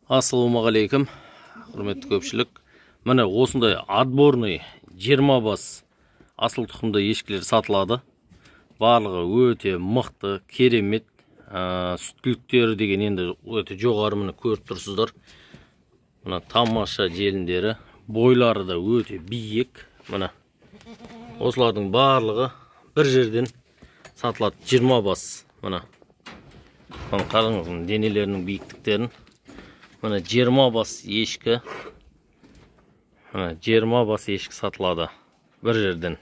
Ассалаумағалейкум, құрметті көпшілік. Міне осындай отборный 20 бас асыл тұқымды ешкілер сатылады. Барлығы өте мықты, керемет. Сүттіліктері деген енді өте жоғары, міне көріп тұрсыздар. Мына тамаша желіндері, бойлары да өте биік. Міне осылардың барлығы бір жерден сатылады. 20 бас. Міне қараңыз, денелерінің биіктіктерін. Міне 20 бас ешкі. Міне 20 бас ешкі сатылады бір жерден.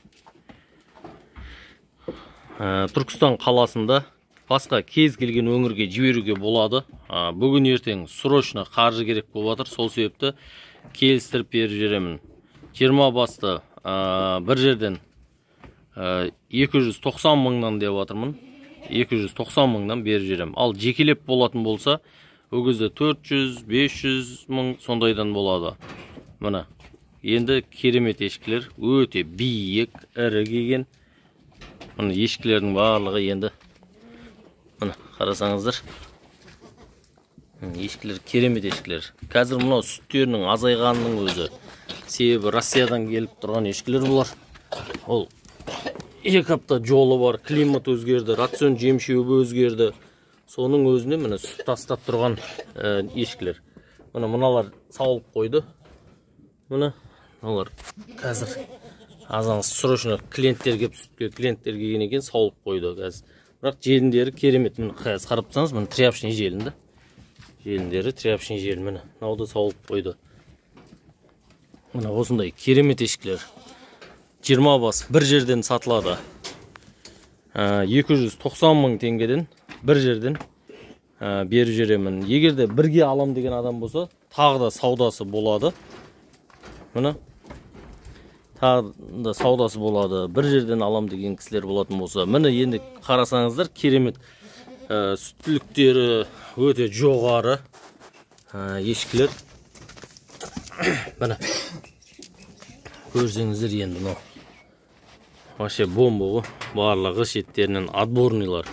Түркістан қаласында басқа кез келген өңірге жіберуге болады. Бүгін ертең срочно қаржы керек болып жатыр, сол себепті келістіріп беріп жіберемін. 20 басты бір жерден 290 мыңнан деп жатырмын. 290 мыңнан беріп жіберемін. Ал жекелеп болатын болса, ол кезде 400-500 мың сондайдан болады. Міне енді керемет ешкілер, өте биік, ірі келген. Міне ешкілердің барлығы енді міне қарасаңыздар. Ешкілер керемет ешкілер. Қазір мынау сүттерінің азайғанының өзі себебі Россиядан келіп тұрған ешкілер бұлар. Ол 2 апта жолы бар, климат өзгерді, рацион жем шөбі өзгерді. Соның өзіне міне сүт тастап тұрған ешкілер. Міне мыналар сауылып қойды. Міне мыналар қазір азан срочно клиенттер келіп, сүтке клиенттер келген екен, сауылып қойды қазір. Бірақ желіндері керемет. Міне қазір қарап тұрсаңыз, міне тряпочный желін да. Желіндері тряпочный желін, міне мынау да сауылып қойды. Міне осындай керемет ешкілер. 20 бас бір жерден сатылады. 290 мың теңгеден бір жерден беріп жіберемін. Егер де бірге алам деген адам болса, тағы да саудасы болады. Міне тағы да саудасы болады. Бір жерден алам деген кісілер болатын болса, міне енді қарасаңыздар, керемет. Сүттіліктері өте жоғары ешкілер. Міне көрсеңіздер енді мынау вообще бомба ғой. Барлығы шеттерінен отборныйлар.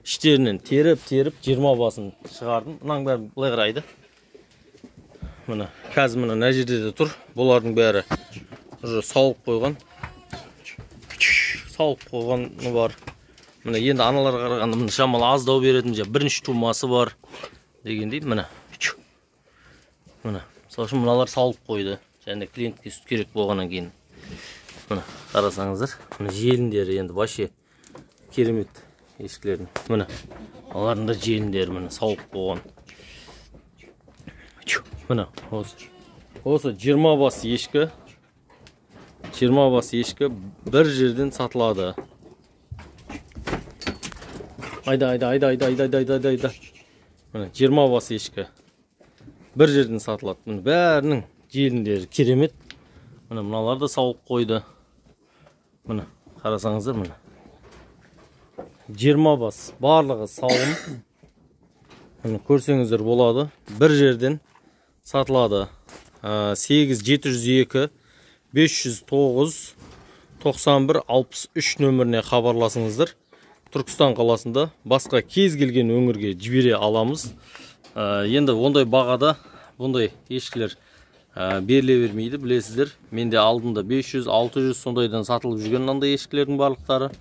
Іштерінен теріп-теріп 20 басын шығардым. Мынаның бәрі былай қарайды. Міне қазір міне мына жерде де тұр. Бұлардың бәрі уже сауып қойған. Сауып қойғаны бар. Міне енді аналарға қарағанда міне шамалы аздау беретін, бірінші тумасы бар дегендей. Міне. Міне мысалы үшін мыналар сауып қойды. Және клиентке сүт керек болғаннан кейін. Міне қарасаңыздар, міне желіндері енді вообще керемет ешкілердің. Міне олардың да желіндері міне сауып қойған. Міне осы 20 бас ешкі, 20 бас ешкі бір жерден сатылады. Айда, айда, айда, айда, айда, айда, айда, айда. Міне 20 бас ешкі бір жерден сатылады. Міне бәрінің желіндері керемет. Міне мыналар да сауып қойды. Міне қарасаңыздар, міне 20 бас барлығы сауын. Міне көрсеңіздер болады. Бір жерден сатылады. 8 702 509 91 63 нөміріне хабарласыңыздар. Түркістан қаласында басқа кез келген өңірге жібере аламыз. Енді ондай бағада бұндай ешкілер беріле бермейді, білесіздер. Менде алдында 500, 600 сондайдан сатылып жүрген мынандай ешкілердің барлықтары.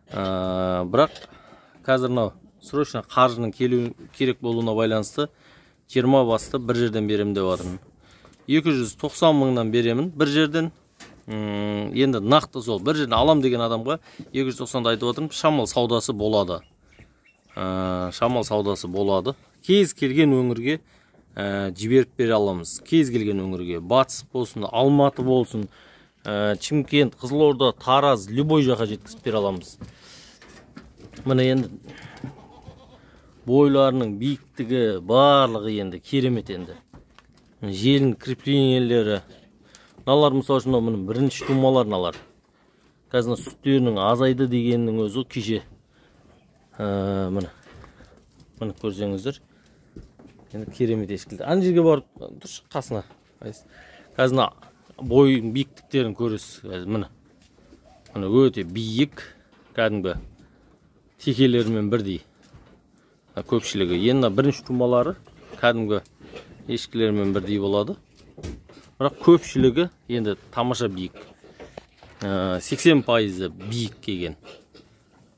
Бірақ қазір мынау срочно қаржының келу керек болуына байланысты 20 басты бір жерден беремін деп жатырмын. 290 мыңнан беремін бір жерден. Енді нақты сол бір жерден алам деген адамға 290-ды айтып отырмын. Шамал саудасы болады. Шамал саудасы болады. Кез келген өңірге жіберіп бере аламыз. Кез келген өңірге, Батыс болсын, Алматы болсын, Шымкент, Қызылорда, Тараз, любой жаққа жеткізіп бере аламыз. Міне енді бойларының биіктігі барлығы енді керемет енді. Желін креплениелері. Мыналар мысалы үшін міне бірінші тумалар мыналар. Қазір сүттерінің азайды дегеннің өзі кеше. Міне. Міне көрсеңіздер. Енді керемет ешкілер. Ана жерге барып тұршы қасына. Қазір бойының биіктіктерін көресіз. Міне. Міне өте биік, кәдімгі текелерімен бірдей. Көпшілігі. Енді бірінші тумалары кәдімгі Ешкілермен бірдей болады. Бірақ көпшілігі енді тамаша биік. 80% биік келген.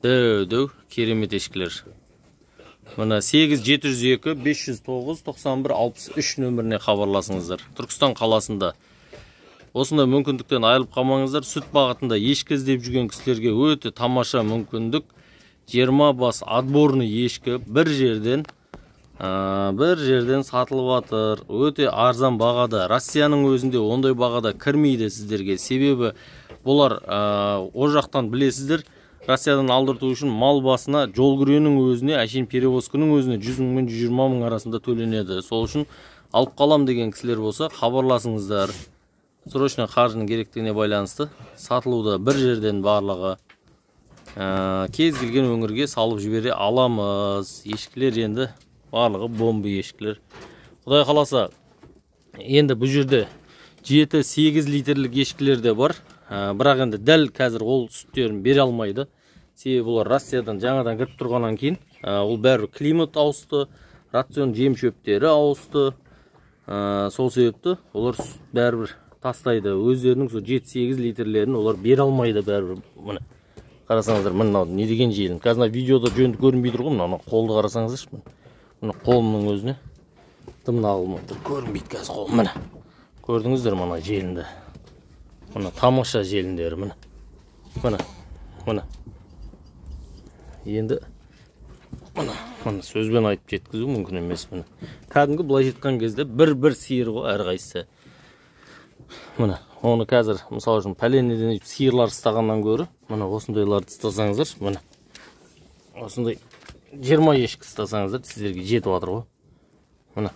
Дәу-дәу керемет ешкілер. Мына 8 702 509 91 63 нөміріне хабарласыңыздар. Түркістан қаласында осындай мүмкіндіктен айырылып қалмаңыздар. Сүт бағытында ешкі іздеп жүрген кісілерге өте тамаша мүмкіндік. 20 бас отборный ешкі бір жерден сатылып жатыр. Өте арзан бағада. Россияның өзінде ондай бағада кірмейді сіздерге. Себебі бұлар о жақтан білесіздер, Россиядан алдырту үшін мал басына жол күренің өзіне, әшейін перевозкінің өзіне 100 мың мен 120 мың арасында төленеді. Сол үшін алып қалам деген кісілер болса, хабарласыңыздар. Срочно қаржының керектігіне байланысты сатылуда бір жерден барлығы. Кез келген өңірге салып жібере аламыз. Ешкілер енді барлығы бомба ешкілер. Құдай қаласа, енді бұл жерде 7-8 литрлік ешкілер де бар. Бірақ енді дәл қазір ол сүттерін бере алмайды. Себебі олар Россиядан жаңадан кіріп тұрғаннан кейін, ол бәрі климат ауысты, рацион жем шөптері ауысты. Сол себепті олар сүт бәрібір тастайды. Өздерінің сол 7-8 литрлерін олар бере алмайды бәрібір. Міне қарасаңыздар, мына не деген желін. Қазір мына видеода жөнді көрінбей тұр ғой, мына қолды қарасаңыздаршы, міне. Мына қолымның өзіне дым нағылмай тұр, көрінбейді қазір қолым. Міне көрдіңіздер мына желінді. Мына тамаша желіндері, міне. Міне, міне. Енді мына, мына сөзбен айтып жеткізу мүмкін емес, міне. Кәдімгі былай жеткен кезде бір-бір сиыр ғой әрқайсысы. Міне, оны қазір, мысалы үшін, пәленеден сиырлар ұстағаннан гөрі, міне осындайларды ұстасаңыздар, міне. Осындай 20 ешкі ұстасаңыздар, сіздерге жетіп жатыр ғой. Міне.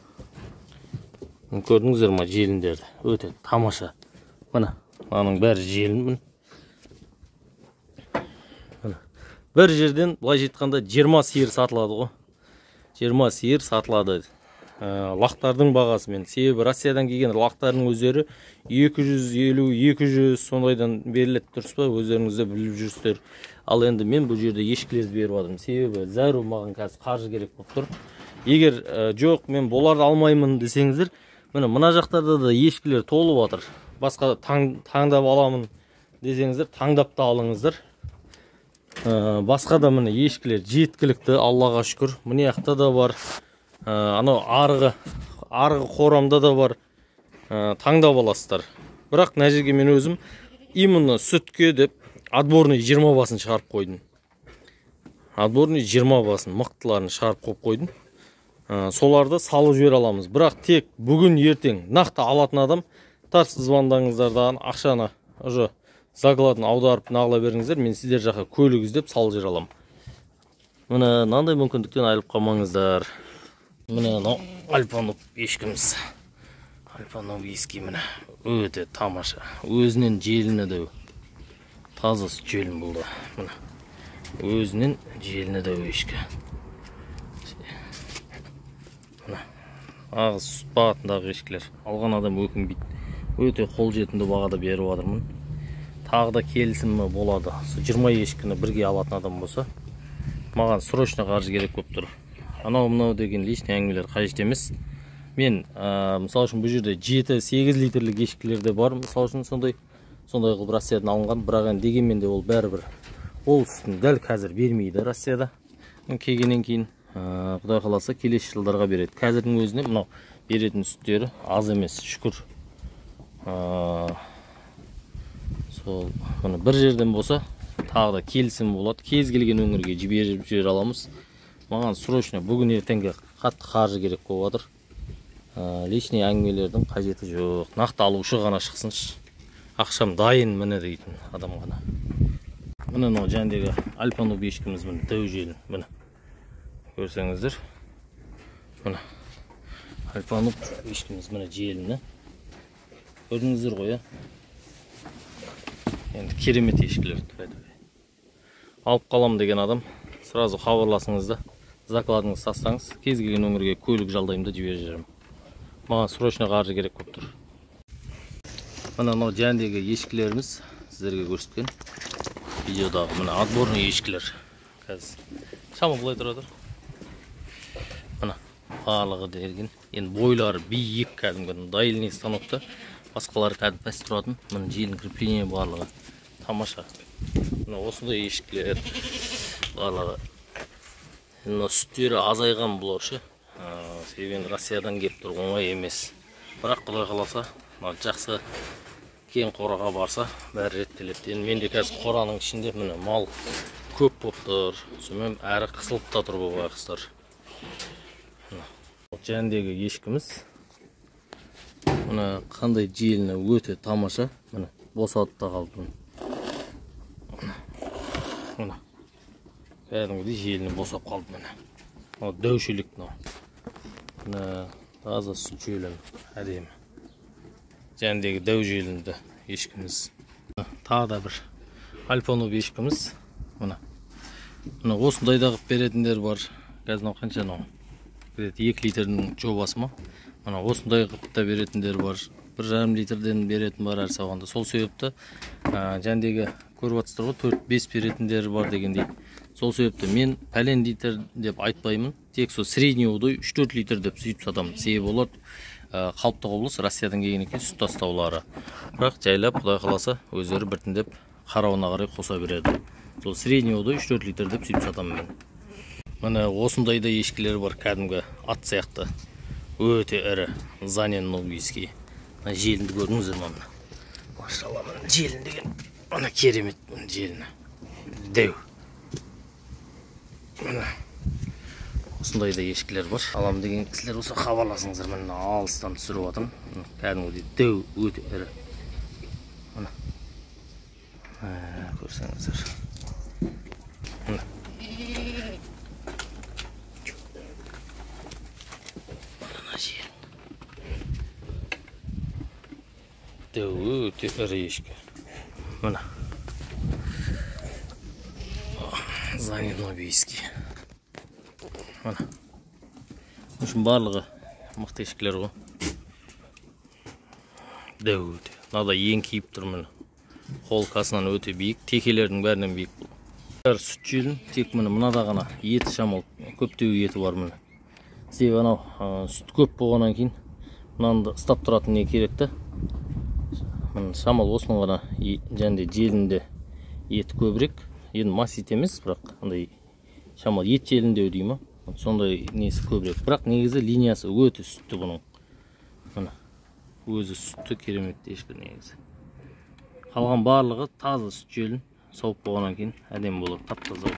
Көрдіңіздер ме желіндерді? Өте тамаша. Міне, мынаның бәрі желін, міне. Міне. Бір жерден былай жеткенде 20 сиыр сатылады ғой. 20 сиыр сатылады. Лақтардың бағасымен. Себебі Россиядан келген лақтардың өздері 250, 200 сондайдан беріледі, дұрыс па? Өздеріңіз де біліп жүрсіздер. Ал енді мен бұл жерде ешкілерді беріп жатырмын. Себебі зәру маған қазір қаржы керек болып тұр. Егер жоқ, мен бұларды алмаймын десеңіздер, міне мына жақтарда да ешкілер толып жатыр. Басқа таңдап аламын десеңіздер, таңдап та алыңыздар. Басқа да міне ешкілер жеткілікті, Аллаға шүкір. Міне жақта да бар. Анау арғы қорамда да бар. Таңдап аласыздар. Бірақ мына жерге мен өзім именно сүтке деп отборный 20 басын шығарып қойдым. Отборный 20 басын, мықтыларын шығарып қойып қойдым. Соларды салып жібере аламыз. Бірақ тек бүгін ертең нақты алатын адам тарс звондаңыздардан ақшаны уже закладын аударып нағыла беріңіздер. Мен сіздер жаққа көлік іздеп салып жібере аламын. Міне мынандай мүмкіндіктен айырылып қалмаңыздар. Міне мынау альпанов ешкіміз. Альпанов ешкі міне өте тамаша. Өзінен желіні де таза желін болды. Міне өзінен желіні де ешкі. Міне ағыз сүт бағытындағы ешкілер. Алған адам өкінбейді. Өте қолжетімді бағада беріп жатырмын. Тағы да келісімі болады. 20 ешкіні бірге алатын адам болса, маған срочно қаржы керек болып тұр. Анау мынау деген лишний әңгімелер қажет емес. Мен мысалы үшін бұл жерде 7-8 литрлік ешкілер де бар. Мысалы үшін сондай қылып Россиядан алынған, бірақ енді дегенмен де ол бәрібір ол сүтін дәл қазір бермейді Россияда. Келгеннен кейін Құдай қаласа келесі жылдарға береді. Қазірдің өзінде мынау беретін сүттері аз емес, шүкір. Сол міне бір жерден болса тағы да келісім болады. Кез келген өңірге жіберіп жібере аламыз. Маған срочно бүгін ертеңге қатты қаржы керек болып жатыр. Лишний әңгімелердің қажеті жоқ. Нақты алушы ғана шықсыншы. Ақшам дайын міне дейтін адам ғана. Міне мынау жәндегі альпанов ешкіміз, міне дәу желін, міне. Көрсеңіздер. Міне альпанов ешкіміз, міне желіні. Көрдіңіздер ғой, Енді керемет ешкілер. Алып қалам деген адам сразу хабарласыңыз да, закладыңызды тастаңыз. Кез келген өңірге көлік жалдаймын да жіберіп жіберемін. Маған срочно қаржы керек болып тұр. Мына мынау жәндегі ешкілеріміз сіздерге көрсеткен видеодағы мына отборный ешкілер. Қазір шама былай тұра тұр. Мына Барлығы деген енді бойлары биік, кәдімгі дайылный станокта. Басқалары кәдімгі пәс тұратын. Міне желін крепление барлығы тамаша. Мына осындай ешкілер барлығы. Мына сүттері азайған бұлар ше. Себебі енді Россиядан келіп тұр, оңай емес. Бірақ Құдай қаласа, мына жақсы кең қораға барса, бәрі реттеледі. Енді менде қазір қораның ішінде міне мал көп болып тұр. Сонымен әрі қысылып та тұр бұл байғұстар. Жәндегі ешкіміз. Мына қандай желіні өте тамаша. Міне босатып та қалды. Мына кәдімгідей желіні босап қалды міне. Мынау дәу шелек мынау. Міне таза сүт желіні, әдемі. Жәндегі дәу желінді ешкіміз. Тағы да бір альпонов ешкіміз. Мына. Мына осындай да қылып беретіндер бар. Қазір мынау қанша мынау? 2 литрдің жобасы ма? Мына осындай қылып та беретіндер бар. 1,5 литрден беретін бар әр сауғанда. Сол себепті жәндегі көріп жатсыздар ғой, 4-5 беретіндер бар дегендей. Сол себепті мен пәлен литр деп айтпаймын. Тек сол средний удой 3-4 литр деп сөйтіп сатамын. Себебі олар қалыпты құбылыс, Россиядан келген екен сүт тастаулары. Бірақ жайлап Құдай қаласа өздері біртіндеп қарауына қарай қоса береді. Сол средний удой 3-4 литр деп сөйтіп сатамын мен. Міне осындай да ешкілер бар, кәдімгі ат сияқты. Өте ірі, Занин нубийский. Мына желінді көрдіңіздер ме мына? Машалла, мына желін деген, мына керемет мына желіні. Дәу. Мына осындай да ешкілер бар. Алам деген кісілер болса хабарласыңыздар. Міне алыстан түсіріп жатырмын. Кәдімгідей дәу, өте ірі. Мына. Көрсеңіздер. Мына. Өте ірі ешкі. Мына. Занин нубийский. Мына. Үшін барлығы мықты ешкілер ғой. Дәу өте. Мынада еңкейіп тұр міне. Қолқасынан өте биік, текелердің бәрінен биік бұл. Бәрі сүт желін, тек міне мынада ғана еті шамалы, көптеу еті бар міне. Себебі анау сүт көп болғаннан кейін мынаны ұстап тұратын не керек та. Міне шамалы осының ғана және желінде еті көбірек. Енді мас ет емес, бірақ андай шамалы ет желіндеу дей ма? Сондай несі көбірек. Бірақ негізі линиясы өте сүтті бұның. Міне өзі сүтті керемет ешкі негізі. Қалған барлығы таза сүт желін, сауып болғаннан кейін әдемі болады, тап-таза.